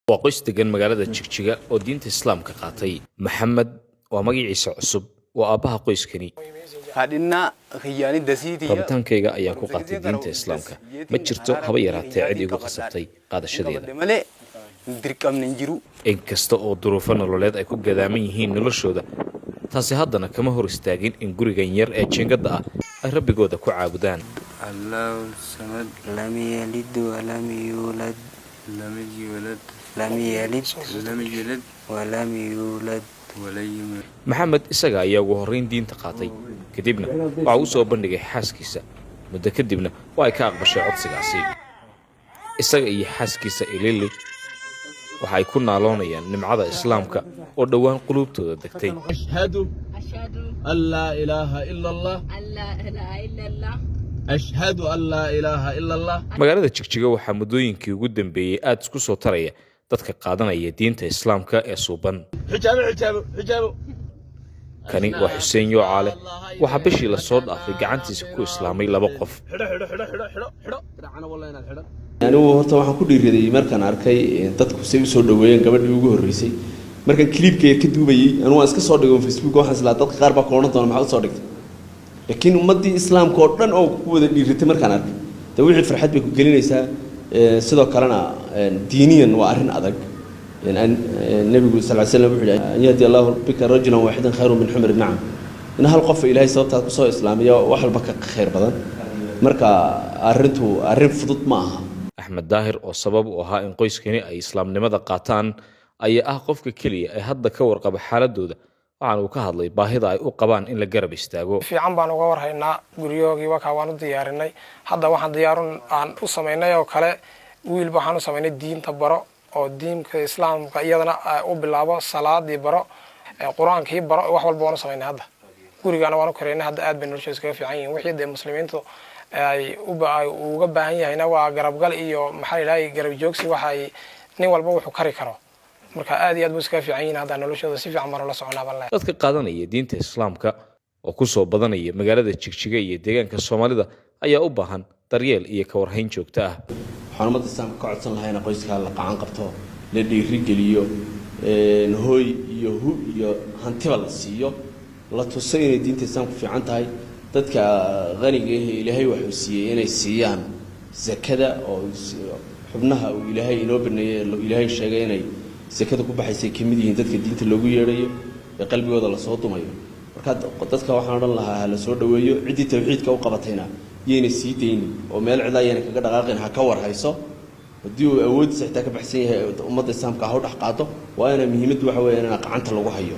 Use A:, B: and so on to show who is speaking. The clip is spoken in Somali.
A: Waa qoys degan magaalada Jigjiga oo diinta Islaamka qaatay. Maxamed waa magaciisa cusub, waa aabbaha qoyskani. Rabitaankayga ayaan ku qaatay diinta Islaamka. Ma jirto haba yaraatee cid igu qasabtay qaadashadeeda. Inkasta oo duruufo nololeed ay ku gadaaman yihiin noloshooda, taasi haddana kama hor istaagin in gurigan yar ee jiingadda ah ay Rabbigooda ku caabudaan.
B: لم يلد ولم يولد. لم يلد ولم يولد.
A: Maxamed isaga ayaa ugu horrayn diinta qaatay, kadibna waxa uu soo bandhigay xaaskiisa. Muddo kadibna waa ay ka aqbashay codsigaasi. Isaga iyo xaaskiisa Ilili waxa ay ku naaloonayaan nimcada Islaamka oo dhowaan quluubtooda degtay.
C: أشهد أن لا إله إلا الله. أشهد أن لا إله إلا الله.
A: Magaalada Jigjiga waxaa muddooyinkii ugu dambeeyey aada isku soo taraya dadka qaadanaya diinta Islaamka ee suuban.
C: xijaabo, xijaabo, xijaabo.
A: Kani waa Xuseen Yoocaale. Waxaa bishii lasoo dhaafay gacantiisa ku islaamay laba qof.
C: Xidho, xidho, xidho, xidho, xidho, xidho dhinacana walla inaad xidho.
D: Anigu horta waxaan ku dhiiraday markaan arkay dadku say usoo dhaweeyeen gabadhii ugu horreysay. Markaan clipkeeda ka duubayey, anigu waan iska soo dhigay Facebook. Waxaan islaa dadka qaar baa ku odhan doona, "Maxaad usoo dhigtay?" Laakiin ummaddii Islaamka oo dhan oo ku wada dhiiratay markaan arkay, de wixii farxad bay ku gelinaysaa. Sidoo kalena diiniyan waa arrin adag. Nebigu sal slam wuxuu yihi: "أن يهدي الله بك رجلا واحدا خير من حمر النعم." In hal qofa Ilaahay sababtaad kusoo islaamiya wax walba ka khayr badan. Marka arrintu arrin fudud ma aha.
A: Axmed Daahir oo sabab u ahaa in qoyskani ay islaamnimada qaataan ayaa ah qofka keliya ee hadda ka warqaba xaaladooda. Waxaana uu ka hadlay baahida ay u qabaan in la garab istaago.
E: Fiican baan uga warhaynaa. Guryahoogii wakaa waan u diyaarinay. Hadda waxaan diyaarun aan u samaynay oo kale, wiilba waxaan u samaynay diinta baro oo diinka Islaamka iyadana u bilaabo, salaadii baro, Qur-aankii baro, wax walba waan u samaynay. Hadda gurigana waan u kareynay. Hadda aad bay noloshooda iskaga fiican yihiin. Wixii dee Muslimiintu ay uga baahan yahayna waa garabgal iyo, maxaa la yidhahay, garab joogsi, waxay nin walba wuxuu kari karo. Marka aad iyo aad buu iskaga fiican yihiin. Hadda noloshooda si fiican baan ula soconaa baan leeyahay.
A: Dadka qaadanaya diinta Islaamka oo ku soo badanaya magaalada Jigjiga iyo deegaanka Soomaalida ayaa u baahan daryeel iyo ka warhayn joogto ah.
D: Waxaan ummadda Islaamka ka codsan lahaa in qoyskaa la qacan qabto, la dhiirigeliyo, hooy iyo hu iyo hantiba la siiyo, la tuso inay diinta Islaamku fiican tahay. Dadka qaniga ah Ilaahay waxuu siiyey inay siiyaan sakada, oo xubnaha uu Ilaahay inoo baneeyey, Ilaahay sheegay inay sakada ku baxaysay, ka mid yihiin dadka diinta loogu yeedhayo ee qalbigooda lasoo dumayo. Marka dadka waxaan odhan lahaa ha la soo dhaweeyo. Ciddii tawxiidka u qabatayna yayna sii daynin oo meel cidlaa yayna kaga dhaqaaqin, ha ka war hayso. Haddii uu awooddiisa xitaa ka baxsan yahay, ummadda Islaamka ha u dhex qaado. Waa ina muhiimaddu waxa weya inaa gacanta lagu hayo.